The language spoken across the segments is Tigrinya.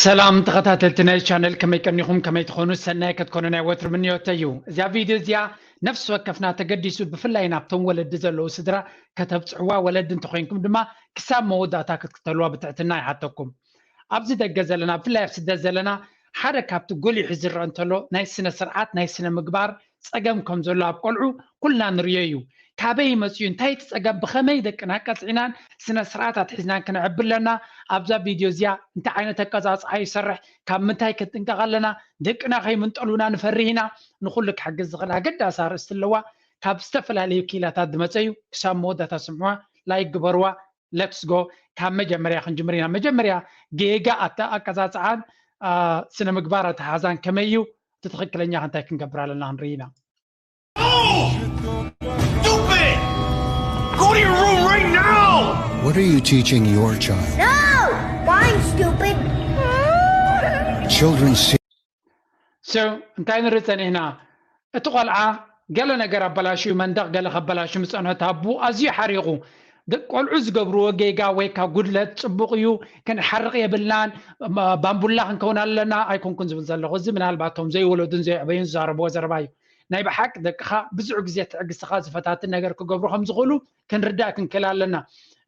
ሰላም ተኸታተልቲ ናይ ቻነል፣ ከመይ ቀኒኹም? ከመይ ትኾኑ? ሰናይ ክትኮኑ ናይ ወትሩ ምንዮተይ እዩ። እዚኣ ቪድዮ እዚኣ ነፍሲ ወከፍና ተገዲሱ፣ ብፍላይ ናብቶም ወለዲ ዘለዉ ስድራ ከተብጽሕዋ፣ ወለዲ እንተኾይንኩም ድማ ክሳብ መወዳእታ ክትክተልዋ ብትሕትና ይሓተኩም። ኣብዚ ደገ ዘለና፣ ብፍላይ ኣብ ስደት ዘለና፣ ሓደ ካብቲ ጎሊሑ ዝረአ እንተሎ ናይ ስነ ስርዓት፣ ናይ ስነ ምግባር ጸገም ከም ዘሎ ኣብ ቆልዑ ኩልና ንርእዮ እዩ። ካበይ ይመጽእ እዩ? እንታይ እቲ ጸገም? ብኸመይ ደቅና ቀጽዒናን ስነ ስርዓት ኣትሒዝናን ክነዕቢ ኣለና? ኣብዛ ቪድዮ እዚኣ እንታይ ዓይነት ኣቀጻጽዓ ይሰርሕ? ካብ ምንታይ ክንጥንቀቕ ኣለና? ደቅና ከይምንጠሉና ንፈርህ ኢና። ንኹሉ ክሕግዝ ዝኽእል ኣገዳሲ ኣርእስቲ ኣለዋ። ካብ ዝተፈላለዩ ክኢላታት ዝመጸ እዩ። ክሳብ መወዳእታ ስምዕዋ። ላይክ ግበርዋ። ሌትስ ጎ። ካብ መጀመርያ ክንጅምር ኢና። መጀመርያ ጌጋ ኣተ-፣ ኣቀጻጽዓን፣ አ፣ ስነ ምግባር ኣተሓዛን ከመይ እዩ? እቲ ትኽክለኛ ከ እንታይ ክንገብር ኣለና ክንርኢ ኢና። Stupid! Go to your room right now! What are you teaching your child? No! Fine, stupid! Children see So እንታይ ንርኢ ጸኒሕና? እቲ ቆልዓ ገለ ነገር ኣበላሽዩ፣ መንደቕ ገለ ከበላሹ ምስ ጸንሖ፣ እቲ ኣቦ ኣዝዩ ሓሪቑ። ደቂ ቆልዑ ዝገብርዎ ጌጋ ወይ ካብ ጉድለት ጽቡቕ እዩ፣ ክንሓርቕ የብልናን፣ ማ-፣ ባምቡላ ክንከውን ኣለና ኣይኮንኩን ዝብል ዘለኹ። እዚ ምናልባት እቶም ዘይወለዱን ዘየዕበዩን ዝዛረብዎ ዘረባ እዩ። ናይ ብሓቂ ደቅኻ ብዙሕ ግዜ ትዕግስትኻ ዝፈታትን ነገር ክገብሩ ከም ዝኽእሉ ክንርዳእ ክንክእል ኣለና።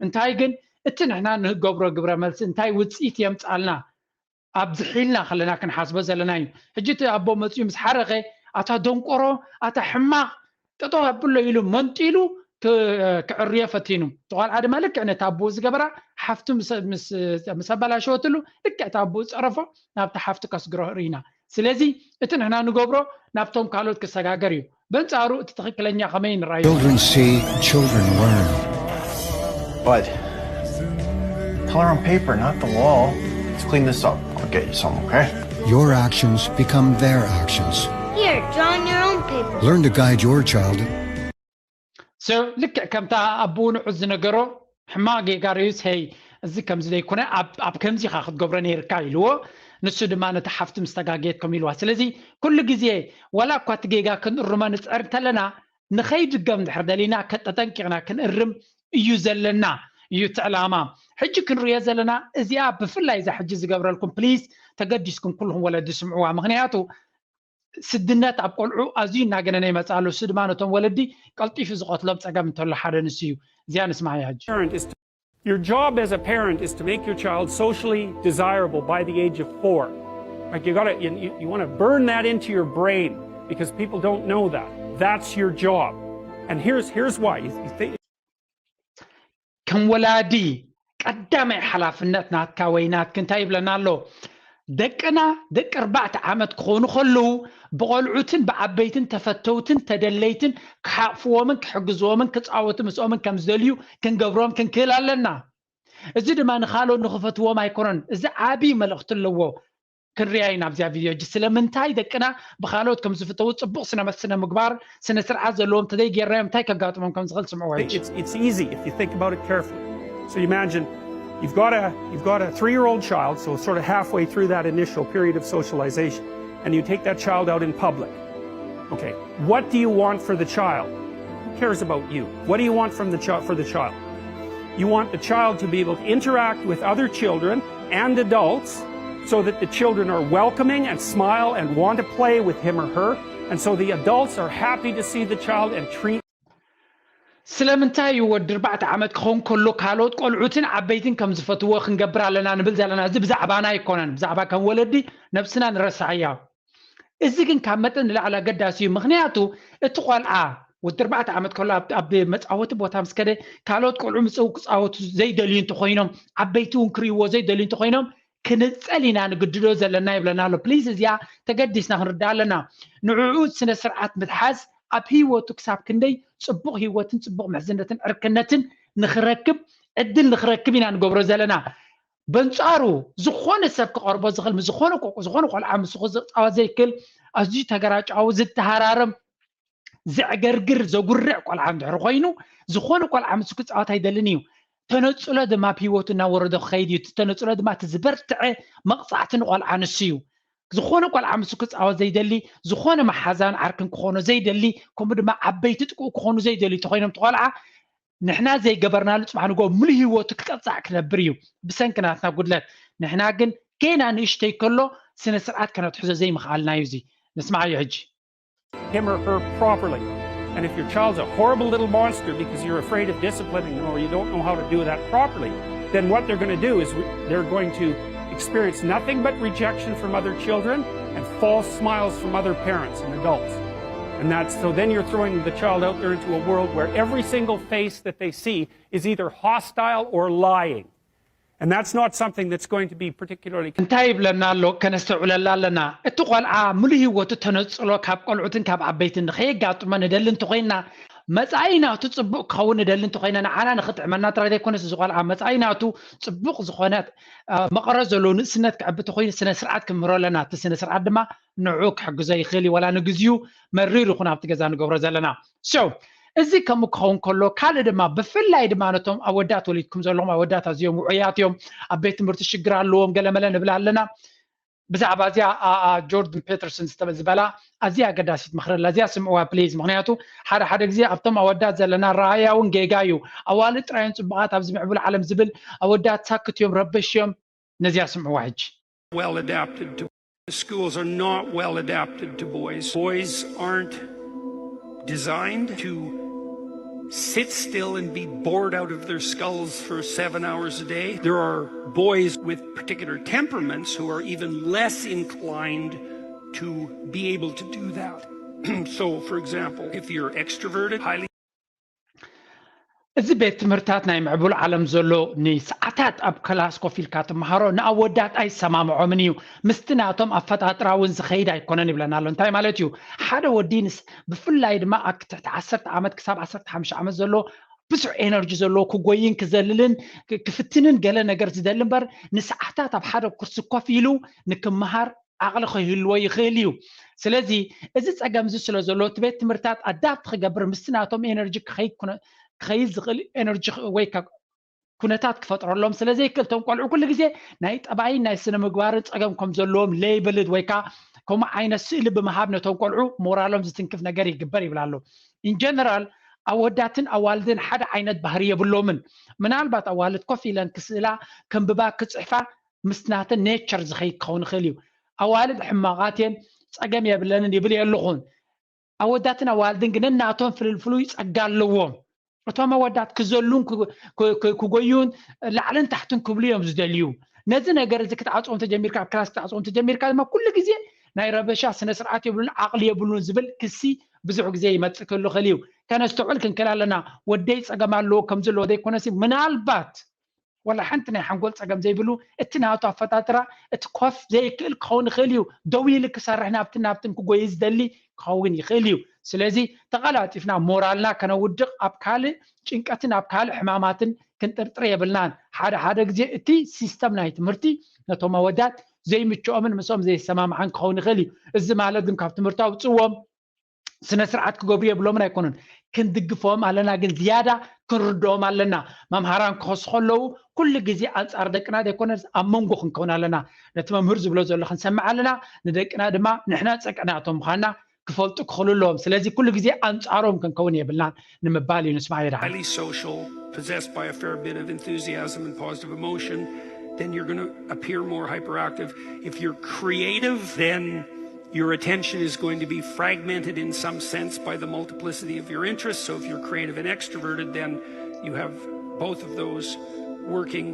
እንታይ ግን እቲ ንሕና ንገብሮ ግብረ መልሲ እንታይ ውጽኢት የምጻልና? ኣብዚ ሒልና ከለና ክንሓስቦ ዘለና እዩ። ሕጂ እቲ ኣቦ መጺኡ ምስ ሓረቐ፣ ኣታ ደንቆሮ፣ ኣታ ሕማቕ፣ ጠጠው ኣብሎ ኢሉ መንጢሉ ክ-፣ ክዕርዮ ፈቲኑ። እቲ ቆልዓ ድማ ልክዕ ነቲ ኣቦኡ ዝገበራ ሓፍቱ ምስ፣ ምስ፣ ምስ ኣበላሸወትሉ፣ ልክዕ እቲ ኣቦኡ ጸረፎ ናብቲ ሓፍቱ ከስግሮ ርኢና። ስለዚ እቲ ንሕና ንገብሮ ናብቶም ካልኦት ክሰጋገር እዩ። በንጻሩ እቲ ትኽክለኛ ከመይ ንርኣዮ? Children see, children learn. But color on paper, not the wall. Let's clean this up. I'll get you some, okay? Your actions become their actions. Here, draw on your own paper. Learn to guide your child. So ልክዕ ከምታ ኣቦኡ ንዑ ዝነገሮ፣ ሕማቕ ጌጋ ርእዩስ፣ ሄይ፣ እዚ ከምዚ ዘይኮነ ኣብ፣ ኣብ ከምዚ ኢኻ ክትገብሮ ነይርካ ኢልዎ። ንሱ ድማ ነቲ ሓፍቲ ምስ ተጋገየት ከም ኢልዋ። ስለዚ ኩሉ ግዜ ዋላ እኳ እቲ ጌጋ ክንእርሞ ንጽዕር እንተለና፣ ንኸይድገም እንድሕር ደሊና ከጠጠንቂቕና ክንእርም እዩ ዘለና እዩ እቲ ዕላማ። ሕጂ ክንርእዮ ዘለና እዚኣ፣ ብፍላይ እዛ ሕጂ ዝገብረልኩም፣ ፕሊዝ ተገዲስኩም ኩልኹም ወለዲ ስምዕዋ። ምኽንያቱ ስድነት ኣብ ቆልዑ ኣዝዩ እናገነነ ይመጽእ ኣሎ። እሱ ድማ ነቶም ወለዲ ቀልጢፉ ዝቐትሎም ጸገም እንተሎ ሓደ ንሱ እዩ። እዚኣ ንስማያ ሕጂ። Parent is to, your job as a parent is to make your child socially desirable by the age of four. Like, you gotta, you, you want to burn that into your brain because people don't know that. That's your job. And here's, here's why. You, you think ከም ወላዲ ቀዳማይ ሓላፍነት ናትካ ወይ ናትኪ እንታይ ይብለና ኣሎ? ደቅና ደቂ ኣርባዕተ ዓመት ክኾኑ ከለዉ ብቆልዑትን ብዓበይትን ተፈተውትን ተደለይትን ክሓቕፍዎምን ክሕግዝዎምን ክጻወቱ ምስኦምን ከም ዝደልዩ ክንገብሮም ክንክእል ኣለና። እዚ ድማ ንኻልኦት ንኽፈትዎም ኣይኮነን። እዚ ዓቢ መልእኽቲ ኣለዎ። ክንሪኣ ኢና ኣብዚኣ ቪድዮ ሕጂ ስለምንታይ ደቅና ብኻልኦት ከም ዝፍተዉ፣ ጽቡቕ ስነ ስነ ምግባር፣ ስነ ስርዓት ዘለዎም ተዘይጌርናዮም እንታይ ከጋጥሞም ከም ዝኽእል ስምዕዎ ሕጂ። It's, it's easy if you think about it carefully. So you imagine you've got a you've got a three-year-old child, so sort of halfway through that initial period of socialization, and you take that child out in public. Okay, what do you want for the child? Who cares about you? What do you want from the child for the child? You want the child to be able to interact with other children and adults so that the children are welcoming and smile and want to play with him or her, and so the adults are happy to see the child and treat ስለምንታይ እዩ ወዲ ኣርባዕተ ዓመት ክኸውን ከሎ ካልኦት ቆልዑትን ዓበይትን ከም ዝፈትዎ ክንገብር ኣለና ንብል ዘለና? እዚ ብዛዕባና ኣይኮነን፣ ብዛዕባ ከም ወለዲ ነብስና ንረስዓያ። እዚ ግን ካብ መጠን ንላዕሊ ኣገዳሲ እዩ። ምኽንያቱ እቲ ቆልዓ ወዲ ኣርባዕተ ዓመት ከሎ ኣብ፣ ኣብ መጻወቲ ቦታ ምስ ከደ ካልኦት ቆልዑ ምጽኡ ክጻወቱ ዘይደልዩ እንተኾይኖም፣ ዓበይቲ እውን ክርእይዎ ዘይደልዩ እንተኾይኖም፣ ክንጸል ኢና ንግድዶ ዘለና ይብለና ኣሎ። ፕሊዝ እዚኣ ተገዲስና ክንርዳእ ኣለና። ንዕኡ ስነ ስርዓት ምትሓዝ ኣብ ህይወቱ ክሳብ ክንደይ ጽቡቕ ህይወትን ጽቡቕ ምሕዝነትን ዕርክነትን ንኽረክብ ዕድል ንኽረክብ ኢና ንገብሮ ዘለና። በንጻሩ ዝኾነ ሰብ ክቐርቦ ዝኽእል ምስ ዝኾነ ቆ-፣ ዝኾነ ቆልዓ ምስ ዝጻወት ዘይክእል ኣዝዩ ተገራጫዊ ዝተሃራረም ዘዕገርግር ዘጉርዕ ቆልዓ እንድሕር ኮይኑ ዝኾነ ቆልዓ ምስ ክጻወት ኣይደልን እዩ። ተነጽሎ ድማ ኣብ ህይወቱ እናወረዶ ክኸይድ እዩ። እቲ ተነጽሎ ድማ እቲ ዝበርትዐ መቕጻዕቲ ንቆልዓ ንሱ እዩ። ዝኾነ ቆልዓ ምስ ክጻወት ዘይደሊ፣ ዝኾነ መሓዛን ዓርክን ክኾኖ ዘይደሊ፣ ከምኡ ድማ ዓበይቲ ጥቅኡ ክኾኑ ዘይደሊ እንተኾይኖም እቲ ቆልዓ ንሕና ዘይገበርናሉ ጽባሕ ንግሆ ምሉእ ህይወቱ ክቀጻዕ ክነብር እዩ ብሰንኪ ናትና ጉድለት። ንሕና ግን ገና ንእሽተይ ከሎ ስነ ስርዓት ከነትሕዞ ዘይምኽኣልና እዩ። እዚ ንስማዓዮ ሕጂ። Him or her properly. And if your child's a horrible little monster because you're afraid of disciplining them or you don't know how to do that properly, then what they're going to do is they're going to experience nothing but rejection from other children and false smiles from other parents and adults. And that's so then you're throwing the child out there into a world where every single face that they see is either hostile or lying. And that's not something that's going to be particularly. እንታይ ይብለና ኣሎ? ከነስተውዕለላ ኣለና። እቲ ቆልዓ ሙሉ ህይወቱ ተነጽሎ ካብ ቆልዑትን ካብ ዓበይትን ንኸየጋጥሞ ንደሊ እንተኾይና፣ መጻኢ ናቱ ጽቡቕ ክኸውን ንደሊ እንተኾይና፣ ንዓና ንኽጥዕመና ጥራይ ዘይኮነስ፣ እዚ ቆልዓ መጻኢ ናቱ ጽቡቕ ዝኾነ መቐረት ዘለዎ ንእስነት ክዕቢ እንተኾይኑ፣ ስነ ስርዓት ክምህሮ ኣለና። እቲ ስነ ስርዓት ድማ ንዑ ክሕግዞ ይኽእል እዩ፣ ዋላ ንግዚኡ መሪር ይኹን ኣብቲ ገዛ ንገብሮ ዘለና። So እዚ ከምኡ ክኸውን ከሎ፣ ካልእ ድማ ብፍላይ ድማ ነቶም ኣወዳት ወሊድኩም ዘለኹም ኣወዳት ኣዝዮም ውዑያት እዮም፣ ኣብ ቤት ትምህርቲ ሽግር ኣለዎም ገለመለ ንብል ኣለና። ብዛዕባ እዚኣ ጆርደን ፔተርሰን ዝበላ ኣዝያ ኣገዳሲት ምኽሪ ኣላ። እዚኣ ስምዕዋ ፕሊዝ። ምኽንያቱ ሓደ ሓደ ግዜ ኣብቶም ኣወዳት ዘለና ረኣያ እውን ጌጋ እዩ። ኣዋልድ ጥራዮም ጽቡቓት ኣብዚ ምዕቡል ዓለም ዝብል፣ ኣወዳት ሳክት እዮም፣ ረበሽ እዮም። ነዚኣ ስምዕዋ ሕጂ። Well adapted to schools are not well adapted to boys. Boys aren't designed to sit still and be bored out of their skulls for seven hours a day. There are boys with particular temperaments who are even less inclined to be able to do that. So, for example, if you're extroverted, highly እዚ ቤት ትምህርታት ናይ ምዕቡል ዓለም ዘሎ ንሰዓታት ኣብ ክላስ ኮፍ ኢልካ ትመሃሮ ንኣወዳት ኣይሰማምዖምን እዩ። ምስቲ ናቶም ኣፈጣጥራ እውን ዝኸይድ ኣይኮነን ይብለና ኣሎ። እንታይ ማለት እዩ? ሓደ ወዲ ብፍላይ ድማ ኣብ ትሕቲ ዓሰርተ ዓመት ክሳብ ዓሰርተ ሓሙሽተ ዓመት ዘሎ ብዙሕ ኤነርጂ ዘለዎ ክጎይን ክዘልልን ክፍትንን ገለ ነገር ዝደሊ እምበር ንሰዓታት ኣብ ሓደ ኩርሲ ኮፍ ኢሉ ንክመሃር ዓቕሊ ከይህልዎ ይኽእል እዩ። ስለዚ እዚ ፀገም እዚ ስለ ዘሎ እቲ ቤት ትምህርታት ኣዳፕት ክገብር ምስቲ ናቶም ኤነርጂ ክኸይድ ዝኽእል ኤነርጂ ወይ ኩነታት ክፈጥረሎም ስለ ዘይክእል እቶም ቆልዑ ኩሉ ግዜ ናይ ጠባይን ናይ ስነ ምግባርን ፀገም ከም ዘለዎም ሌይብልድ ወይ ከዓ ከምኡ ዓይነት ስእሊ ብምሃብ ነቶም ቆልዑ ሞራሎም ዝትንክፍ ነገር ይግበር ይብል ኣሎ። ኢንጀነራል ኣወዳትን ኣዋልድን ሓደ ዓይነት ባህሪ የብሎምን። ምናልባት ኣዋልድ ኮፍ ኢለን ክስእላ፣ ከንብባ፣ ክፅሕፋ ምስ ናተን ኔቸር ዝኸይድ ክኸውን ይኽእል እዩ። ኣዋልድ ሕማቓት እየን፣ ፀገም የብለንን ይብል የለኹን። ኣወዳትን ኣዋልድን ግን ናቶም ፍልልፍሉይ ፀጋ ኣለዎም። እቶም ኣወዳት ክዘሉን ክጎዩን ላዕልን ታሕትን ክብሉ እዮም ዝደልዩ። ነዚ ነገር እዚ ክትዓፅዎም ተጀሚርካ፣ ኣብ ክላስ ክትዓፅዎም ተጀሚርካ ድማ ኩሉ ግዜ ናይ ረበሻ ስነ ስርዓት የብሉን ዓቕሊ የብሉን ዝብል ክሲ ብዙሕ ግዜ ይመፅእ ክህሉ ይኽእል እዩ። ከነስተውዕል ክንክእል ኣለና። ወደይ ፀገም ኣለዎ ከም ዘለዎ ዘይኮነሲ ምናልባት ወላ ሓንቲ ናይ ሓንጎል ፀገም ዘይብሉ እቲ ናቱ ኣፈጣጥራ እቲ ኮፍ ዘይክእል ክኸውን ይኽእል እዩ። ደው ኢሉ ክሰርሕ ናብትን ናብትን ክጎይ ዝደሊ ክኸውን ይኽእል እዩ። ስለዚ ተቐላጢፍና ሞራልና ከነውድቕ ኣብ ካልእ ጭንቀትን ኣብ ካልእ ሕማማትን ክንጥርጥር የብልናን። ሓደ ሓደ ግዜ እቲ ሲስተም ናይ ትምህርቲ ነቶም ኣወዳት ዘይምችኦምን ምስኦም ዘይሰማምዓን ክኸውን ይኽእል እዩ። እዚ ማለት ግን ካብ ትምህርቲ ኣውፅዎም ስነ ስርዓት ክገብሩ የብሎምን ኣይኮኑን። ክንድግፎም ኣለና፣ ግን ዝያዳ ክንርድኦም ኣለና። መምሃራን ክኸሱ ከለዉ ኩሉ ግዜ ኣንጻር ደቅና ዘይኮነስ ኣብ መንጎ ክንከውን ኣለና። ነቲ መምህር ዝብሎ ዘሎ ክንሰምዕ ኣለና። ንደቅና ድማ ንሕና ጸቅናቶም ምዃንና ክፈልጡ ክኽእሉ ኣለዎም። ስለዚ ኩሉ ግዜ ኣንጻሮም ክንከውን የብልናን ንምባል እዩ። ንስማዕ ይድሓን። Highly social, possessed by a fair bit of enthusiasm and positive emotion, then you're going to appear more hyperactive. If you're creative, then your attention is going to be fragmented in some sense by the multiplicity of your interests. So if you're creative and extroverted, then you have both of those working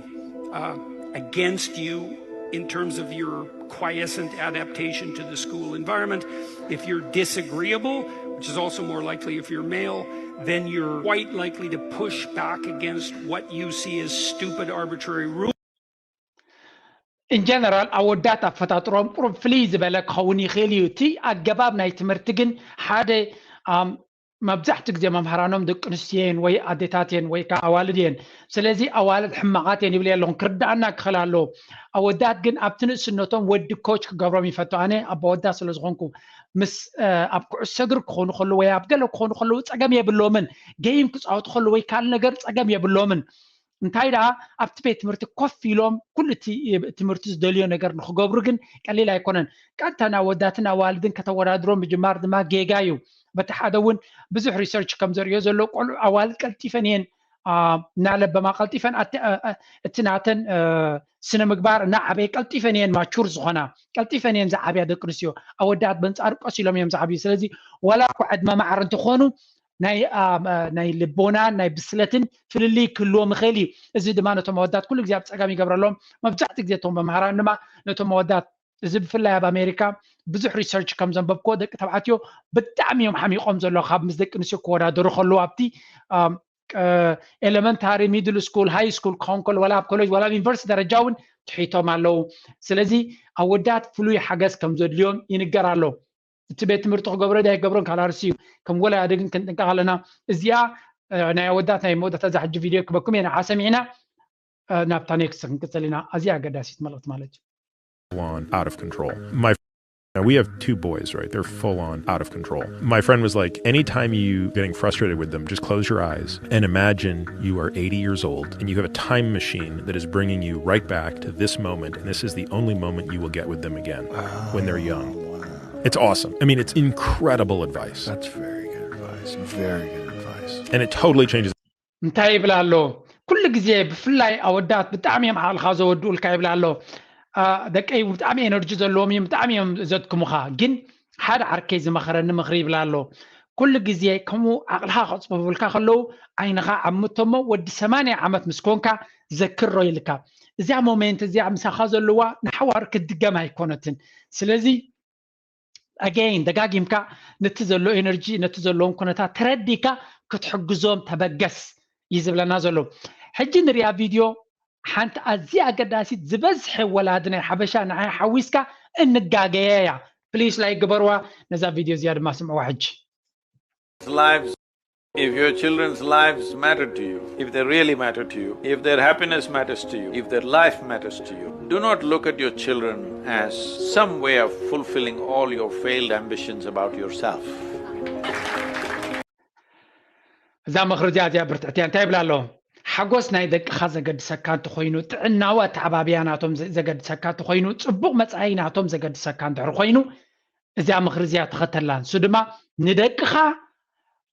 uh, against you in terms of your quiescent adaptation to the school environment. If you're disagreeable, which is also more likely if you're male, then you're quite likely to push back against what you see as stupid, arbitrary rules. ኢንጀነራል ኣወዳት ኣፈጣጥሮም ቁሩብ ፍልይ ዝበለ ክኸውን ይኽእል እዩ። እቲ ኣገባብ ናይ ትምህርቲ ግን ሓደ መብዛሕትኡ ግዜ መምሃራኖም ደቂ ኣንስትዮ እየን ወይ ኣዴታት እየን ወይ ከዓ ኣዋልድ እየን። ስለዚ ኣዋልድ ሕማቓት እየን ይብል የለኹን፣ ክርድኣና ክኽእል ኣለዎ። ኣወዳት ግን ኣብቲ ንእስነቶም ወዲ ኮች ክገብሮም ይፈቱ። ኣነ ኣቦ ኣወዳት ስለ ዝኾንኩ ምስ ኣብ ኩዕሶ እግሪ ክኾኑ ከለዉ ወይ ኣብ ገለ ክኾኑ ከለዉ ፀገም የብሎምን። ገይም ክፃወቱ ከለዉ ወይ ካልእ ነገር ፀገም የብሎምን። እንታይ ደኣ ኣብቲ ቤት ትምህርቲ ኮፍ ኢሎም ኩሉ እቲ ትምህርቲ ዝደልዮ ነገር ንክገብሩ ግን ቀሊል ኣይኮነን። ቀጥታ ንኣወዳትን ኣዋልድን ከተወዳድሮም ምጅማር ድማ ጌጋ እዩ። በቲ ሓደ እውን ብዙሕ ሪሰርች ከም ዘርእዮ ዘሎ ቆልዑ ኣዋልድ ቀልጢፈን እየን እናለበማ ቀልጢፈን እቲ ናተን ስነ ምግባር እናዓበየ ቀልጢፈን እየን ማቹር ዝኾና፣ ቀልጢፈን እየን ዝዓብያ ደቂ ኣንስትዮ። ኣወዳት በንጻሩ ቀስ ኢሎም እዮም ዝዓብዩ። ስለዚ ዋላ እኳ ዕድመ ማዕረ እንተኾኑ ናይ ናይ ልቦናን ናይ ብስለትን ፍልልይ ክህልዎም ይኽእል እዩ። እዚ ድማ ነቶም ኣወዳት ኩሉ ግዜ ኣብ ጸገም ይገብረሎም። መብዛሕትኡ ግዜ እቶም መምሃራን ድማ ነቶም ኣወዳት፣ እዚ ብፍላይ ኣብ ኣሜሪካ ብዙሕ ሪሰርች ከም ዘንበብክዎ ደቂ ተባዕትዮ ብጣዕሚ እዮም ሓሚቖም ዘሎ ካብ ምስ ደቂ ኣንስትዮ ክወዳደሩ ከለዉ ኣብቲ ኤለመንታሪ፣ ሚድል ስኩል፣ ሃይ ስኩል ክኸውን ከሎ ዋላ ኣብ ኮሌጅ ዋላ ኣብ ዩኒቨርሲቲ ደረጃ እውን ትሒቶም ኣለዉ። ስለዚ ኣወዳት ፍሉይ ሓገዝ ከም ዘድልዮም ይንገር ኣሎ። እቲ ቤት ትምህርቲ ክገብሮ ዳ ይገብሮን ካልኣርሲ እዩ። ከም ወላዲ ግን ክንጥንቀቕ ኣለና። እዚኣ ናይ ኣወዳት ናይ መወዳእታ እዛ ሕጂ ቪድዮ ክበኩም እየ ንዓ ሰሚዕና ናብታ ኔክስት ክንቅፅል ኢና። ኣዝያ ኣገዳሲት መልእኽቲ ማለት እዩ። On out of control. My we have two boys, right? They're full on out of control. My friend was like, anytime you getting frustrated with them, just close your eyes and imagine you are eighty years old and you have a time machine that is bringing you right back to this moment. And this is the only moment you will get with them again when they're young. It's awesome. I mean, it's incredible advice. That's very good advice. Very good advice. And it totally changes. እንታይ ይብል ኣሎ ኩሉ ግዜ ብፍላይ ኣወዳት ብጣዕሚ እዮም ዓቕልኻ ዘወድኡልካ ይብል ኣሎ። ደቀይ ብጣዕሚ ኤነርጂ ዘለዎም እዮም፣ ብጣዕሚ እዮም ዘድክሙኻ። ግን ሓደ ዓርከይ ዝመኸረኒ ምኽሪ ይብል ኣሎ ኩሉ ግዜ ከምኡ ዓቕልኻ ከፅብቡልካ ከለዉ ዓይንኻ ዓምቶሞ ወዲ ሰማንያ ዓመት ምስ ኮንካ ዘክሮ ኢልካ። እዚኣ ሞሜንት እዚኣ ምሳኻ ዘለዋ ንሓዋሩ ክትድገም ኣይኮነትን። ስለዚ ኣገይን ደጋጊምካ ነቲ ዘሎ ኤነርጂ ነቲ ዘለዎም ኩነታት ተረዲካ ክትሕግዞም ተበገስ እዩ ዝብለና ዘሎ። ሕጂ ንሪኣ ቪድዮ ሓንቲ ኣዝያ ኣገዳሲት ዝበዝሐ ወላዲ ናይ ሓበሻ ንዓይ ሓዊስካ እንጋገየ እያ። ፕሊስ ላይክ ግበርዋ፣ ነዛ ቪድዮ እዚኣ ድማ ስምዕዋ ሕጂ። Lives, if your children's lives matter to you, if they really matter to you, if their happiness matters to you, if their life matters to you, do not look at your children as some way of fulfilling all your failed ambitions about yourself. እዛ ምኽሪ እዚኣ እዚኣ ብርትዕቲ እያ። እንታይ ይብላ ኣሎ? ሓጎስ ናይ ደቅኻ ዘገድሰካ እንተኾይኑ፣ ጥዕናዊ ኣተዓባብያ ናቶም ዘ- ዘገድሰካ እንተኾይኑ፣ ጽቡቕ መጻኢ ናቶም ዘገድሰካ እንድሕር ኮይኑ፣ እዚኣ ምኽሪ እዚኣ ተኸተላ። ንሱ ድማ ንደቅኻ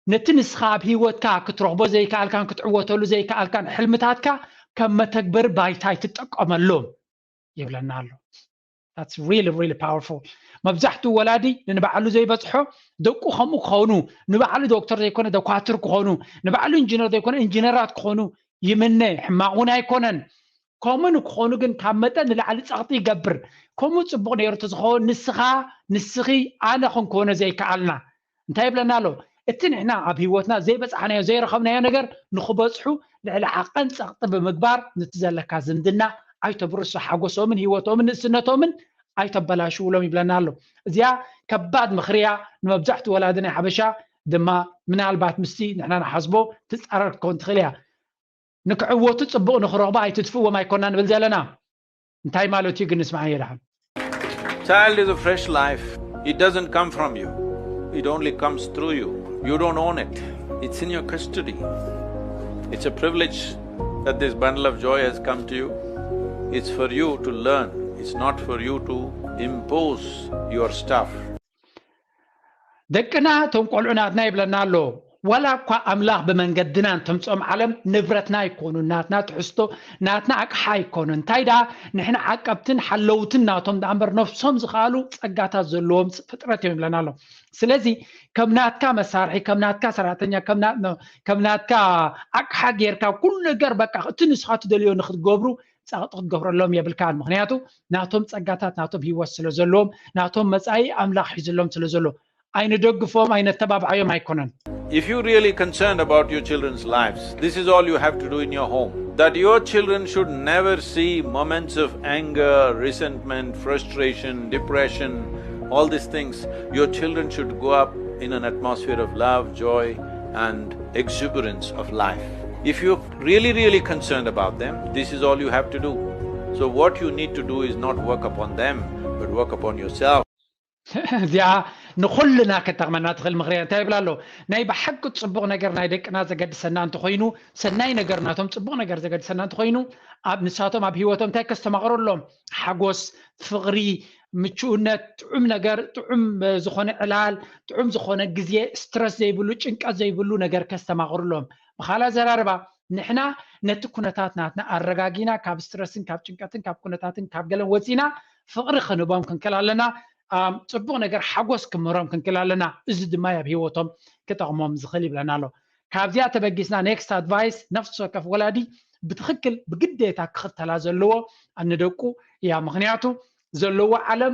ነቲ ንስኻ ኣብ ህይወትካ ክትረኽቦ ዘይከኣልካን ክትዕወተሉ ዘይከኣልካን ሕልምታትካ ከም መተግበሪ ባይታ ኣይትጠቀመሎም ይብለና ኣሎ። That's really, really powerful. መብዛሕትኡ ወላዲ ንንባዕሉ ዘይበፅሖ ደቁ ከምኡ ክኾኑ፣ ንባዕሉ ዶክተር ዘይኮነ ደኳትር ክኾኑ፣ ንባዕሉ ኢንጂነር ዘይኮነ ኢንጂነራት ክኾኑ ይምነ። ሕማቕ እውን ኣይኮነን። ከምኡ ንክኾኑ ግን ካብ መጠን ንላዕሊ ፀቕጢ ይገብር። ከምኡ ፅቡቕ ነይሩ ተዝኸውን ንስኻ ንስኺ ኣነ ክንኮነ ዘይከኣልና እንታይ ይብለና ኣሎ? እቲ ንሕና ኣብ ህይወትና ዘይበፃሕናዮ ዘይረኸብናዮ ነገር ንክበፅሑ ልዕሊ ዓቐን ፀቕጢ ብምግባር ነቲ ዘለካ ዝምድና ኣይተብርሶ፣ ሓጎሶምን ህይወቶምን ንእስነቶምን ኣይተበላሽውሎም ይብለና ኣሎ። እዚኣ ከባድ ምኽሪ እያ ንመብዛሕትኡ ወላዲ ናይ ሓበሻ ድማ ምናልባት ምስቲ ንሕና ንሓስቦ ትፃረር ክትከውን ትኽእል እያ። ንክዕወቱ ፅቡቕ ንክረኽቡ ኣይትጥፍእዎም ኣይኮና ንብል ዘለና። እንታይ ማለት እዩ ግን ንስማዕ የድሓን። Child is a fresh life. It doesn't come from you. It only comes through you. You don't own it. It's in your custody. It's a privilege that this bundle of joy has come to you. It's for you to learn. It's not for you to impose your stuff. ደቅና እቶም ቆልዑ ናትና ይብለና ኣሎ። ዋላ እኳ ኣምላኽ ብመንገድና እንተምፅኦም ዓለም ንብረትና ኣይኮኑን፣ ናትና ትሕዝቶ ናትና ኣቅሓ ኣይኮኑን። እንታይ ደኣ ንሕና ዓቀብትን ሓለውትን ናቶም ደኣ እምበር ነፍሶም ዝኸኣሉ ፀጋታት ዘለዎም ፍጥረት እዮም ይብለና ኣሎ። ስለዚ ከም ናትካ መሳርሒ፣ ከም ናትካ ሰራሕተኛ፣ ከም ና- ከም ናትካ ኣቅሓ ጌርካ ኩሉ ነገር በቃ እቲ ንስኻ ትደልዮ ንክትገብሩ ጸቕጢ ክትገብረሎም የብልካን። ምኽንያቱ ናቶም ጸጋታት ናቶም ህይወት ስለ ዘለዎም ናቶም መጻኢ ኣምላኽ ሒዝሎም ስለ ዘሎ ኣይንደግፎም ኣይነተባብዓዮም ኣይኮነን። If you're really concerned about your children's lives, this is all you have to do in your home. That your children should never see moments of anger, resentment, frustration, depression, all these things. Your children should grow up in an atmosphere of love, joy, and exuberance of life. If you're really, really concerned about them, this is all you have to do. So, what you need to do is not work upon them, but work upon yourself. እዚኣ ንኹልና ከተቕመና ትኽእል ምኽሪ እያ። እንታይ ይብላ ኣሎ? ናይ ብሓቂ ጽቡቕ ነገር ናይ ደቅና ዘገድሰና እንተኾይኑ፣ ሰናይ ነገር ናቶም ጽቡቕ ነገር ዘገድሰና እንተኾይኑ፣ ኣብ ንሳቶም ኣብ ህይወቶም እንታይ ከስተማቕረሎም? ሓጎስ፣ ፍቕሪ፣ ምቹእነት፣ ጥዑም ነገር፣ ጥዑም ዝኾነ ዕላል፣ ጥዑም ዝኾነ ግዜ፣ ስትረስ ዘይብሉ፣ ጭንቀት ዘይብሉ ነገር ከስተማቕርሎም። ብኻልእ ኣዘራርባ ንሕና ነቲ ኩነታት ናትና ኣረጋጊና ካብ ስትረስን ካብ ጭንቀትን ካብ ኩነታትን ካብ ገለን ወፂና ፍቕሪ ክንህቦም ክንክእል ኣለና። ጽቡቕ ነገር ሓጎስ ክምህሮም ክንክእል ኣለና። እዚ ድማ ኣብ ህይወቶም ክጠቕሞም ዝኽእል ይብለና ኣሎ። ካብዚኣ ተበጊስና next advice ነፍሲ ወከፍ ወላዲ ብትኽክል ብግዴታ ክኽተላ ዘለዎ ንደቁ እያ። ምኽንያቱ ዘለዎ ዓለም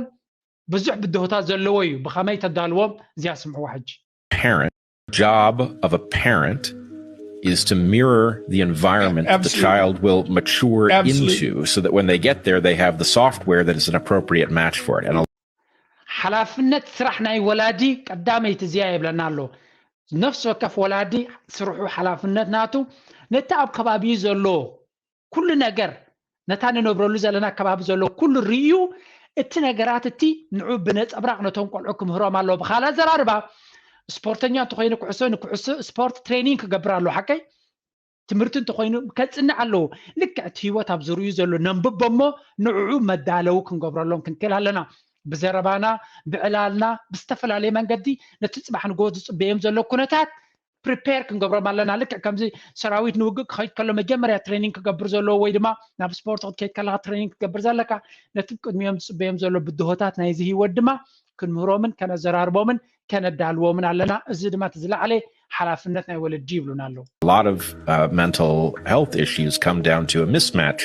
ብዙሕ ብድሆታት ዘለዎ እዩ። ብኸመይ ተዳልዎም እዚኣ ስምዕዋ ሕጂ። Parent job of a parent is to mirror the environment that the Absolutely. child will mature Absolutely. into so that when they get there, they have the software that is an appropriate match for it. And a ሓላፍነት ስራሕ ናይ ወላዲ ቀዳመይቲ እዚኣ ይብለና ኣሎ። ነፍሲ ወከፍ ወላዲ ስርሑ ሓላፍነት ናቱ ነቲ ኣብ ከባቢኡ ዘሎ ኩሉ ነገር ነታ ንነብረሉ ዘለና ከባቢ ዘሎ ኩሉ ርእዩ እቲ ነገራት እቲ ንዑ ብነፀብራቕ ነቶም ቆልዑ ክምህሮም ኣለዎ። ብካል ኣዘራርባ ስፖርተኛ እንተኮይኑ ኩዕሶ ንኩዕሶ ስፖርት ትሬኒንግ ክገብር ኣለዎ። ሓቀይ ትምህርቲ እንተኮይኑ ከፅንዕ ኣለዎ። ልክዕ እቲ ህይወት ኣብ ዝርእዩ ዘሎ ነንብቦ እሞ ንዕዑ መዳለዊ ክንገብረሎም ክንክእል ኣለና። ብዘረባና ብዕላልና ብዝተፈላለየ መንገዲ ነቲ ፅባሕ ንግሆ ዝፅበዮም ዘሎ ኩነታት ፕሪፔር ክንገብሮም ኣለና። ልክዕ ከምዚ ሰራዊት ንውግእ ክኸይድ ከሎ መጀመርያ ትሬኒንግ ክገብር ዘለዎ ወይ ድማ ናብ ስፖርት ክትከይድ ከለካ ትሬኒንግ ክትገብር ዘለካ ነቲ ቅድሚኦም ዝፅበዮም ዘሎ ብድሆታት ናይዚ ህይወት ድማ ክንምህሮምን ከነዘራርቦምን ከነዳልዎምን ኣለና። እዚ ድማ እቲ ዝለዓለ ሓላፍነት ናይ ወለዲ ይብሉና ኣለዉ። A lot of uh, mental health issues come down to a mismatch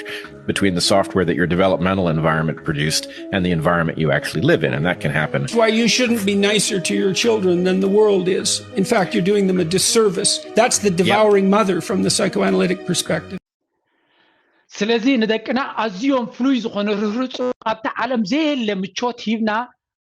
between the software that your developmental environment produced and the environment you actually live in. And that can happen. That's why you shouldn't be nicer to your children than the world is. In fact, you're doing them a disservice. That's the devouring mother from the psychoanalytic perspective. ስለዚ ንደቅና ኣዝዮም ፍሉይ ዝኾነ ርህርፁ ኣብቲ ዓለም ዘየለ ምቾት ሂብና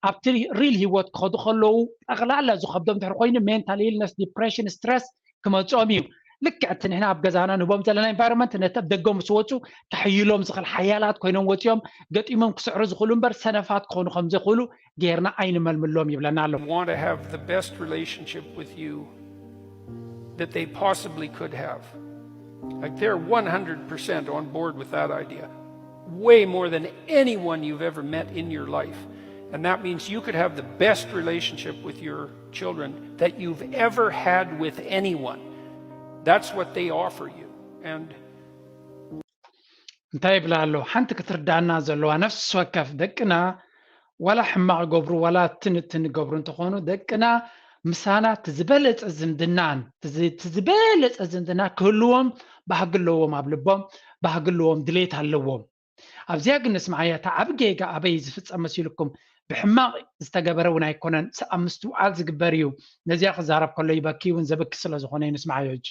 ኣብቲ ሪል ህይወት ክኸዱ ከለዉ ጠቕላላ ዝኸብዶም ድሕሪ ኮይኑ ሜንታል ኢልነስ ዲፕሬሽን ስትረስ ክመፅኦም እዩ። ልክዕ እቲ ንሕና ኣብ ገዛና ንህቦም ዘለና ኢንቫይሮንመንት ነቲ ኣብ ደገ ምስ ወፁ ከሕይሎም ዝኽእል ሓያላት ኮይኖም ወፂኦም ገጢሞም ክስዕሩ ዝኽእሉ እምበር ሰነፋት ክኾኑ ከም ዘይኽእሉ ጌርና ኣይንመልምሎም ይብለና ኣሎ። Want to have the best relationship with you that they possibly could have. Like they're one hundred percent on board with that idea. Way more than anyone you've ever met in your life. And that means you could have the best relationship with your children that you've ever had with anyone. That's what they offer you. And እንታይ ይብላ ኣሎ? ሓንቲ ክትርዳና ዘለዋ ነፍሲ ወከፍ ደቅና ዋላ ሕማቕ ገብሩ ዋላ ትንትን ገብሩ እንተኾኑ ደቅና ምሳና እቲ ዝበለፀ ዝምድናን እቲ ዝበለፀ ዝምድና ክህልዎም ባህጊ ኣለዎም፣ ኣብ ልቦም ባህጊ ኣለዎም፣ ድሌት ኣለዎም። ኣብዚኣ ግን ንስምዓያ እታ ዓብ ጌጋ ኣበይ ዝፍፀም መሲልኩም? ብሕማቕ ዝተገበረ እውን ኣይኮነን፣ ኣብ ምስትውዓል ዝግበር እዩ። ነዚኣ ክዛረብ ከሎ ይበኪ እውን ዘበኪ ስለ ዝኾነ እዩ። ንስምዓዮ ሕጂ።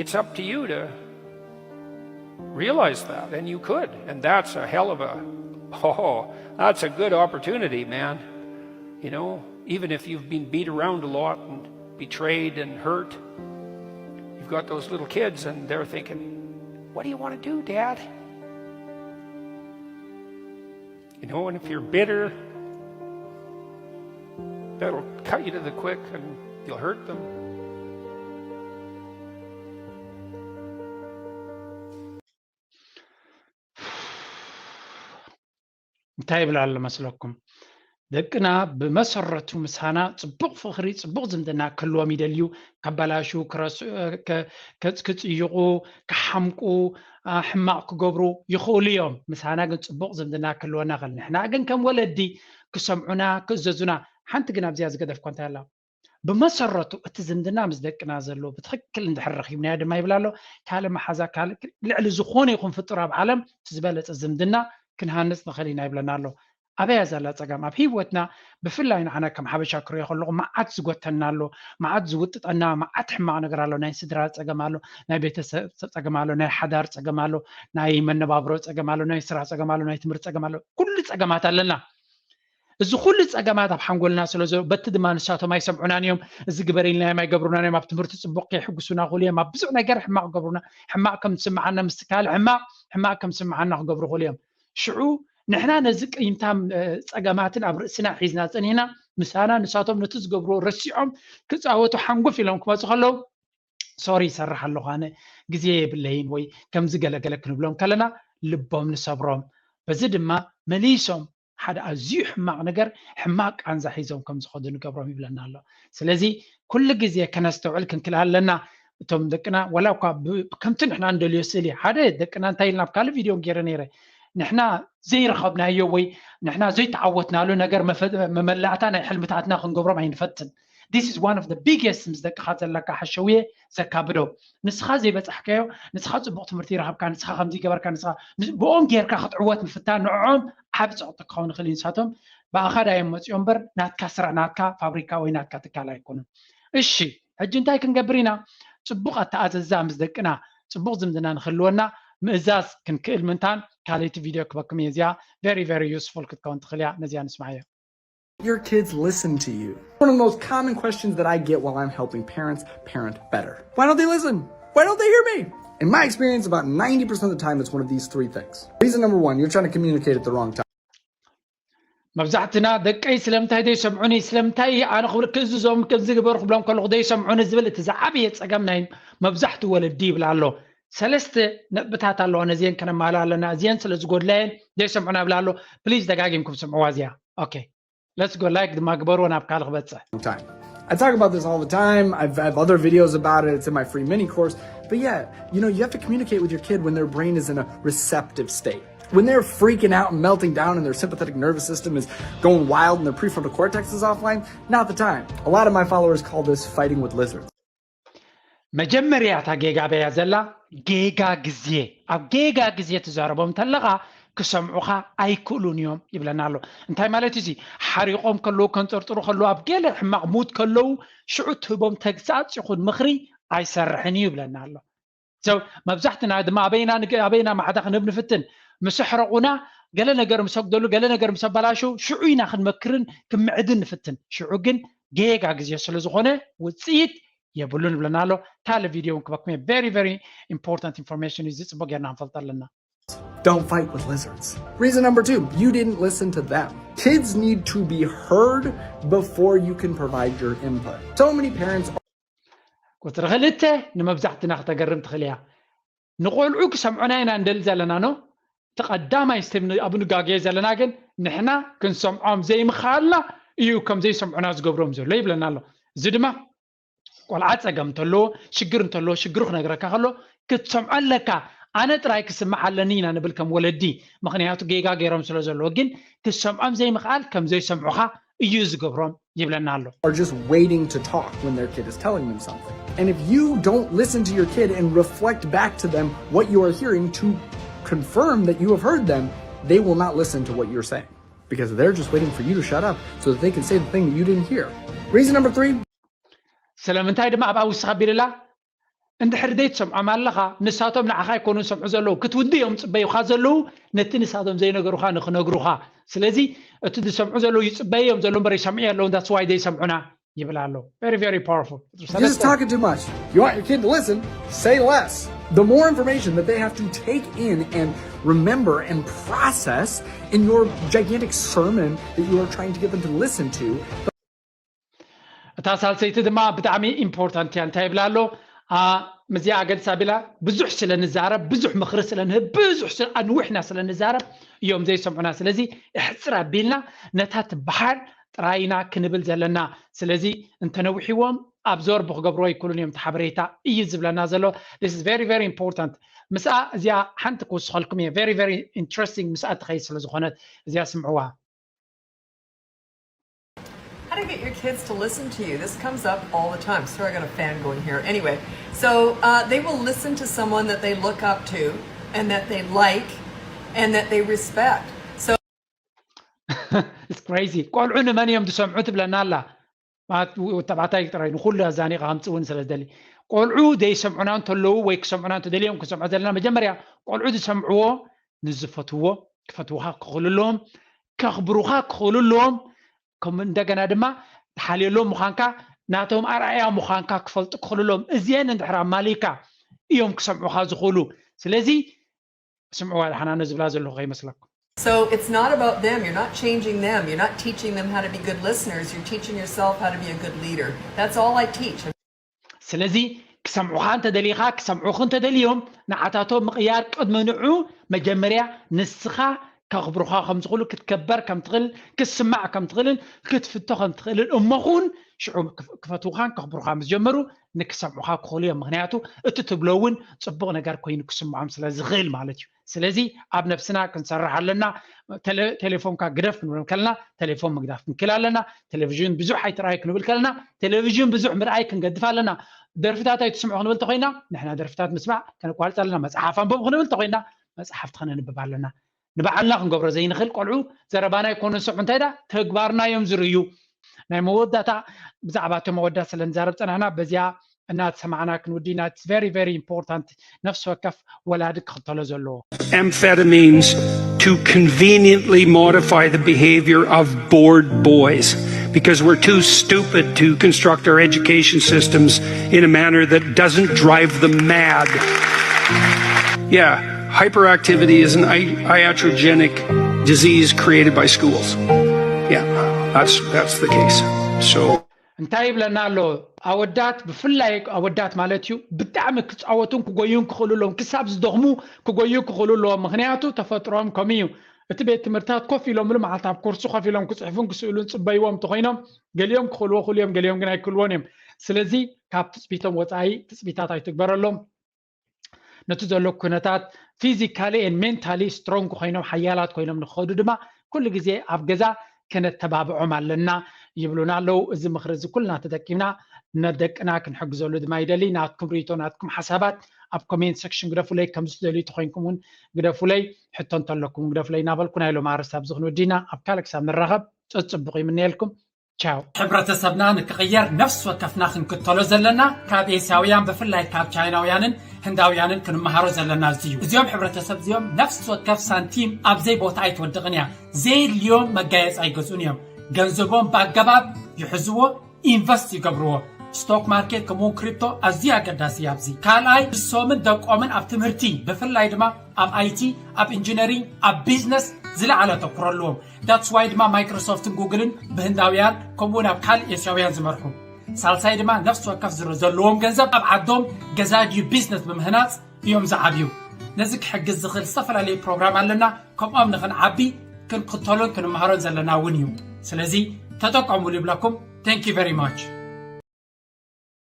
It's up to you to realize that, and you could, and that's a hell of a, oh, that's a good opportunity, man. You know, even if you've been beat around a lot and betrayed and hurt, you've got those little kids, and they're thinking, "What do you want to do, Dad?" You know, and if you're bitter, that'll cut you to the quick, and you'll hurt them. እንታይ ይብል ኣሎ መስለኩም? ደቅና ብመሰረቱ ምሳና ፅቡቕ ፍቕሪ፣ ፅቡቕ ዝምድና ክህልዎም ይደልዩ። ከባላሹ፣ ክረስዑ፣ ከ- ከ- ክፅይቑ፣ ክሓምቁ፣ አ፣ ሕማቕ ክገብሩ ይኽእሉ እዮም። ምሳና ግን ፅቡቕ ዝምድና ክህልወና ይኽእል። ንሕና ግን ከም ወለዲ ክሰምዑና፣ ክእዘዙና። ሓንቲ ግን ኣብዚኣ ዝገደፍኳ እንታይ ኣላ? ብመሰረቱ እቲ ዝምድና ምስ ደቅና ዘሎ ብትኽክል እንድሕር ረኺብናዮ ድማ ይብላ ኣሎ። ካልእ መሓዛ ካልእ ልዕሊ ዝኾነ ይኹን ፍጡር ኣብ ዓለም እቲ ዝበለፀ ዝምድና ክንሃንፅ ንኽእል ኢና ይብለና ኣሎ። ኣበያ ዘላ ፀገም ኣብ ህይወትና ብፍላይ ንዓና ከም ሓበሻ ክሪኦ ከለኹ መዓት ዝጎተና ኣሎ፣ መዓት ዝውጥጠና መዓት ሕማቕ ነገር ኣሎ። ናይ ስድራ ፀገም ኣሎ፣ ናይ ቤተሰብ ፀገም ኣሎ፣ ናይ ሓዳር ፀገም ኣሎ፣ ናይ መነባብሮ ፀገም ኣሎ፣ ናይ ስራሕ ፀገም ኣሎ፣ ናይ ትምህርቲ ፀገም ኣሎ። ኩሉ ፀገማት ኣለና። እዚ ኩሉ ፀገማት ኣብ ሓንጎልና ስለ ዘሎ በቲ ድማ ንሳቶም ኣይሰምዑናን እዮም። እዚ ግበር ኢልናዮም ኣይገብሩናን እዮም። ኣብ ትምህርቲ ፅቡቕ ከይሕጉሱና ክእሉ እዮም። ኣብ ብዙሕ ነገር ሕማቕ ክገብሩና፣ ሕማቕ ከም ዝስምዓና ምስቲ ካልእ ሕማቕ ሕማቕ ከም ዝስምዓና ክገብሩ ክእሉ እዮም። ሽዑ ንሕና ነዚ ቅይምታም እ፣ ፀገማትን ኣብ ርእስና ሒዝና ፀኒሕና ምሳና ንሳቶም ነቲ ዝገብርዎ ረሲዖም ክፃወቱ ሓንጎፍ ኢሎም ክመፁ ከለዉ ሶሪ ይሰርሕ ኣለኹ ኣነ ግዜ የብለይን ወይ ከምዚ ገለገለ ክንብሎም ከለና ልቦም ንሰብሮም። በዚ ድማ መሊሶም ሓደ ኣዝዩ ሕማቕ ነገር ሕማቕ ቃንዛ ሒዞም ከም ዝኸዱ ንገብሮም ይብለና ኣሎ። ስለዚ ኩሉ ግዜ ከነስተውዕል ክንክእል ኣለና። እቶም ደቅና ዋላ እኳ ከምቲ ንሕና እንደልዮ ስእሊ ሓደ ደቅና እንታይ ኢልና ኣብ ካልእ ቪድዮ ገይረ ነይረ ንሕና ዘይረኸብናዮ ወይ ንሕና ዘይተዓወትናሉ ነገር መመላእታ ናይ ሕልምታትና ክንገብሮም ኣይንፈትን። This is one of the biggest ምስ ደቅኻ ዘለካ ሓሸውየ ዘካብዶ ንስኻ ዘይበፃሕካዮ ንስኻ ፅቡቅ ትምህርቲ ይረኸብካ ንስኻ ከምዚ ገበርካ ንስኻ ብኦም ጌርካ ክትዕወት ምፍታን ንዕኦም ዓብ ፀቕጢ ክኸውን ይኽእል እዩ ንሳቶም ብኣኻ ዳዮም መፅኦ እምበር ናትካ ስራሕ ናትካ ፋብሪካ ወይ ናትካ ትካል ኣይኮኑን። እሺ ሕጂ እንታይ ክንገብር ኢና? ፅቡቅ ኣተኣዘዛ ምስ ደቅና ፅቡቅ ዝምድና ንክህልወና ምእዛዝ ክንክእል ምንታን ካልይቲ ቪድዮ ክበኩም እየ እዚኣ very very useful ክትከውን ትኽእል እያ ነዚኣ ንስማዕ እያ። Your kids listen to you. One of the most common questions that I get while I'm helping parents parent better. Why don't they listen? Why don't they hear me? In my experience, about ninety percent of the time, it's one of these three things. Reason number one, you're trying to communicate at the wrong time. መብዛሕትና ደቀይ ስለምንታይ ዘይሰምዑኒ ስለምንታይ ኣነ ክብል ክእዝዞም ከምዚ ግበር ክብሎም ከለኹ ዘይሰምዑኒ ዝብል እቲ ዝዓበየ ፀገም ናይ መብዛሕትኡ ወለዲ ይብል ኣሎ። ሰለስተ ነጥብታት ኣለዋ ነዚአን ከነማልኣ ኣለና እዚአን ስለ ዝጎድላየን ዘይሰምዑና ይብል ኣሎ። ፕሊዝ ደጋጊምኩም ስምዕዋ እዚኣ። Okay, let's go. Like ድማ ግበርዎ ናብ ካልእ ክበፅሕ። Time. I talk about this all the time. I've, I have other videos about it. It's in my free mini course. But yeah, you know, you have to communicate with your kid when their brain is in a receptive state. When they're freaking out and melting down and their sympathetic nervous system is going wild and their prefrontal cortex is offline, not the time. A lot of my followers call this fighting with lizards. መጀመርያ እታ ጌጋ በያ ዘላ ጌጋ ግዜ ኣብ ጌጋ ግዜ ትዛረቦም እንተለኻ ክሰምዑኻ ኣይክእሉን እዮም ይብለና ኣሎ። እንታይ ማለት እዚ ሓሪቖም ከለዉ ከንጠርጥሩ ከለዉ ኣብ ገለ ሕማቕ ሙድ ከለዉ ሽዑ ትህቦም ተግሳጽ ይኹን ምኽሪ ኣይሰርሕን እዩ ይብለና ኣሎ። So መብዛሕትና ድማ ኣበይና ኣበይና ማዕዳ ክንህብ ንፍትን ምስ ኣሕረቑና ገለ ነገር ምስ ኣጉደሉ ገለ ነገር ምስ ኣበላሸው ሽዑ ኢና ክንመክርን ክምዕድን ንፍትን። ሽዑ ግን ጌጋ ግዜ ስለ ዝኾነ ውፅኢት የብሉን ይብለና ኣሎ። ታለ ቪድዮ እውን ክበኩም እየ። Very very important information እዩ። እዚ ፅቡቅ ጌርና ክንፈልጥ ኣለና። Don't fight with lizards. Reason number two, you didn't listen to them. Kids need to be heard before you can provide your input. So many parents ቁፅሪ ክልተ ንመብዛሕትና ክተገርም ትኽእል እያ። ንቆልዑ ክሰምዑና ኢና እንደሊ ዘለና ኖ እቲ ቀዳማይ ስቴም ኣብ ንጋገየ ዘለና ግን ንሕና ክንሰምዖም ዘይምኽኣልና እዩ ከም ዘይሰምዑና ዝገብሮም ዘሎ ይብለና ኣሎ። እዚ ድማ ቆልዓ ፀገም እንተለዎ ሽግር እንተለዎ ሽግሩ ክነግረካ ከሎ ክትሰምዖ ኣለካ። ኣነ ጥራይ ክስማዕ ኣለኒ ኢና ንብል ከም ወለዲ፣ ምኽንያቱ ጌጋ ገይሮም ስለ ዘለዉ። ግን ክትሰምዖም ዘይምኽኣል ከም ዘይሰምዑኻ እዩ ዝገብሮም ይብለና ኣሎ። Are just waiting to talk when their kid is telling them something. And if you don't listen to your kid and reflect back to them what you are hearing to confirm that you have heard them, they will not listen to what you're saying because they're just waiting for you to shut up so that they can say the thing that you didn't hear. Reason number three. ስለምንታይ ድማ ኣብኣ ውስኽ ኣቢልላ እንድሕር ዘይትሰምዖም ኣለኻ ንሳቶም ንዓኻ ኣይኮኑን ዝሰምዑ ዘለዉ ክትውዲ እዮም ዝፅበዩኻ ዘለዉ ነቲ ንሳቶም ዘይነገሩኻ ንክነግሩኻ። ስለዚ እቲ ዝሰምዑ ዘለዉ ይፅበዩ እዮም ዘለዉ እምበር ይሰምዑ ኣለዉ that's why ዘይሰምዑና ይብል ኣሎ። Very very powerful. You're just talking too much. You want your kid to listen? Say less. The more information that they have to take in and remember and process in your gigantic sermon that you are trying to get them to listen to, እታ ሳልሰይቲ ድማ ብጣዕሚ ኢምፖርታንት እያ እንታይ ይብላ ኣሎ። ምዚኣ ገድስ ኣቢላ ብዙሕ ስለ ንዛረብ ብዙሕ ምኽሪ ስለ ንህብ ብዙሕ ኣንዊሕና ስለ ንዛረብ እዮም ዘይሰምዑና። ስለዚ እሕፅር ኣቢልና ነታ ትበሃል ጥራይና ክንብል ዘለና። ስለዚ እንተነዊሕዎም ኣብዞርቡ ክገብርዎ ኣይክእሉን እዮም እቲ ሓበሬታ እዩ ዝብለና ዘሎ። This is very very important. ምስኣ እዚኣ ሓንቲ ክውስኸልኩም እየ። Very very interesting ምስኣ ትኸይድ ስለ ዝኾነት እዚኣ ስምዕዋ። How to get your kids to listen to you. This comes up all the time. Sorry, I got a fan going here. Anyway, so uh, they will listen to someone that they look up to and that they like and that they respect. So It's crazy. ቆልዑ ንመን እዮም ዝሰምዑ ትብለና ኣላ። ተባዕታይ ጥራይ ንኩሉ ኣዛኒኻ ከምፅእውን ስለ ዝደሊ ቆልዑ ዘይሰምዑና እንተለዉ ወይ ክሰምዑና እንተደልዮም ክሰምዑ ዘለና መጀመርያ ቆልዑ ዝሰምዕዎ ንዝፈትዎ ክፈትውኻ ክኽእሉ ኣለዎም፣ ከኽብሩኻ ክኽእሉ ኣለዎም። ከም እንደገና ድማ ትሓልየሎም ምዃንካ ናቶም ኣርኣያ ምዃንካ ክፈልጡ ክኽእሉ ኣለዎም። እዚአን እንድሕር ኣማሊእካ እዮም ክሰምዑኻ ዝኽእሉ። ስለዚ ስምዕዋ ደሓና ነዚ ዝብላ ዘለኹ ከይመስለኩም። So it's not about them. You're not changing them. You're not teaching them how to be good listeners. You're teaching yourself how to be a good leader. That's all I teach. ስለዚ ክሰምዑኻ እንተደሊኻ ክሰምዑኺ እንተደልዮም ንዓታቶም ምቕያር ቅድሚ ንዑ መጀመርያ ንስኻ ከኽብሩኻ ከም ዝኽእሉ ክትከበር ከም ትኽእል ክትስማዕ ከም ትኽእልን ክትፍቶ ከም ትኽእልን እሞ ኹን ሽዑ ክፈትውኻን ከኽብሩኻ ምስ ጀመሩ ንክሰምዑኻ ክኽእሉ እዮም። ምክንያቱ እቲ ትብሎ እውን ፅቡቕ ነገር ኮይኑ ክስምዖም ስለ ዝኽእል ማለት እዩ። ስለዚ ኣብ ነብስና ክንሰርሕ ኣለና። ቴሌፎንካ ግደፍ ክንብሎም ከለና ቴሌፎን ምግዳፍ ክንክል ኣለና። ቴሌቪዥን ብዙሕ ኣይትርኣይ ክንብል ከለና ቴሌቪዥን ብዙሕ ምርኣይ ክንገድፍ ኣለና። ደርፍታት ኣይትስምዑ ክንብል ተኮይና ንሕና ደርፍታት ምስማዕ ከነቋርፅ ኣለና። መፅሓፍ ኣንብቡ ክንብል ተኮይና መፅሓፍቲ ከነንብብ ኣለና። ንባዕልና ክንገብሮ ዘይንኽእል ቆልዑ ዘረባና ኣይኮኑን ስምዑ እንታይ ዳ ተግባርና እዮም ዝርእዩ። ናይ መወዳእታ ብዛዕባ እቶም ኣወዳት ስለ ንዛረብ ፀናሕና በዚኣ እናተሰማዕና ክንውዲና it's very very important ነፍሲ ወከፍ ወላዲ ክኽተሎ ዘለዎ amphetamines to conveniently modify the behavior of bored boys because we're too stupid to construct our education systems in a manner that doesn't drive them mad. Yeah, hyperactivity is an iatrogenic disease created by schools. Yeah, that's that's the case. So እንታይ ይብለና ኣሎ? ኣወዳት ብፍላይ ኣወዳት ማለት እዩ ብጣዕሚ ክፃወቱን ክጎዩን ክኽእሉ ኣለዎም። ክሳብ ዝደኽሙ ክጎዩ ክኽእሉ ኣለዎም። ምክንያቱ ተፈጥሮም ከምኡ እዩ። እቲ ቤት ትምህርታት ኮፍ ኢሎምሉ መዓልቲ ኣብ ኮርሲ ኮፍ ኢሎም ክፅሕፉን ክስእሉን ፅበይዎም እንተኮይኖም ገሊኦም ክኽእልዎ ክእሉ እዮም፣ ገሊኦም ግን ኣይክእልዎን እዮም። ስለዚ ካብ ትፅቢቶም ወፃኢ ትፅቢታት ኣይትግበረሎም። ነቲ ዘሎ ኩነታት physically and mentally strong ኮይኖም ሓያላት ኮይኖም ንክኸዱ ድማ ኩሉ ግዜ ኣብ ገዛ ከነተባብዖም ኣለና ይብሉና ኣለዉ። እዚ ምኽሪ እዚ ኩልና ተጠቂምና ነደቅና ክንሕግዘሉ ድማ ይደሊ። ናትኩም ርእይቶ ናትኩም ሓሳባት ኣብ comment section ግደፉለይ። ከምዚ ትደልዩ ተኮይንኩም እውን ግደፉለይ። ሕቶ እንተለኩም ግደፉለይ እናበልኩ ናይ ሎም ኣርእስቲ ኣብዚ ክንውዲና ኣብ ካልእ ክሳብ ንራኸብ ጸጽቡቕ ይምነየልኩም። ቻው። ሕብረተሰብና ንክቕየር ነፍሲ ወከፍና ክንክተሎ ዘለና ካብ ኤስያውያን ብፍላይ ካብ ቻይናውያንን ህንዳውያንን ክንመሃሮ ዘለና እዚ እዩ። እዚኦም ሕብረተሰብ እዚኦም ነፍሲ ወከፍ ሳንቲም ኣብዘይ ቦታ ኣይትወድቕን እያ። ዘየድልዮም መጋየፂ ኣይገዝኡን እዮም። ገንዘቦም ብኣገባብ ይሕዝዎ፣ ኢንቨስት ይገብርዎ። ስቶክ ማርኬት ከምኡውን ክሪፕቶ ኣዝዩ ኣገዳሲ እዩ ኣብዚ። ካልኣይ ንሶምን ደቆምን ኣብ ትምህርቲ ብፍላይ ድማ ኣብ ኣይቲ ኣብ ኢንጂነሪንግ ኣብ ቢዝነስ ዝለዓለ ኣተኩሮ ኣለዎም። ዳትስ ዋይ ድማ ማይክሮሶፍትን ጉግልን ብህንዳውያን ከምኡውን ኣብ ካልእ ኤስያውያን ዝመርሑ። ሳልሳይ ድማ ነፍሲ ወከፍ ዝሮ ዘለዎም ገንዘብ ኣብ ዓዶም ገዛ ድዩ ቢዝነስ ብምህናፅ እዮም ዝዓብዩ። ነዚ ክሕግዝ ዝኽእል ዝተፈላለዩ ፕሮግራም ኣለና። ከምኦም ንኽንዓቢ ክንክተሎን ክንመሃሮን ዘለና እውን እዩ። ስለዚ ተጠቀሙሉ ይብለኩም። Thank you very much።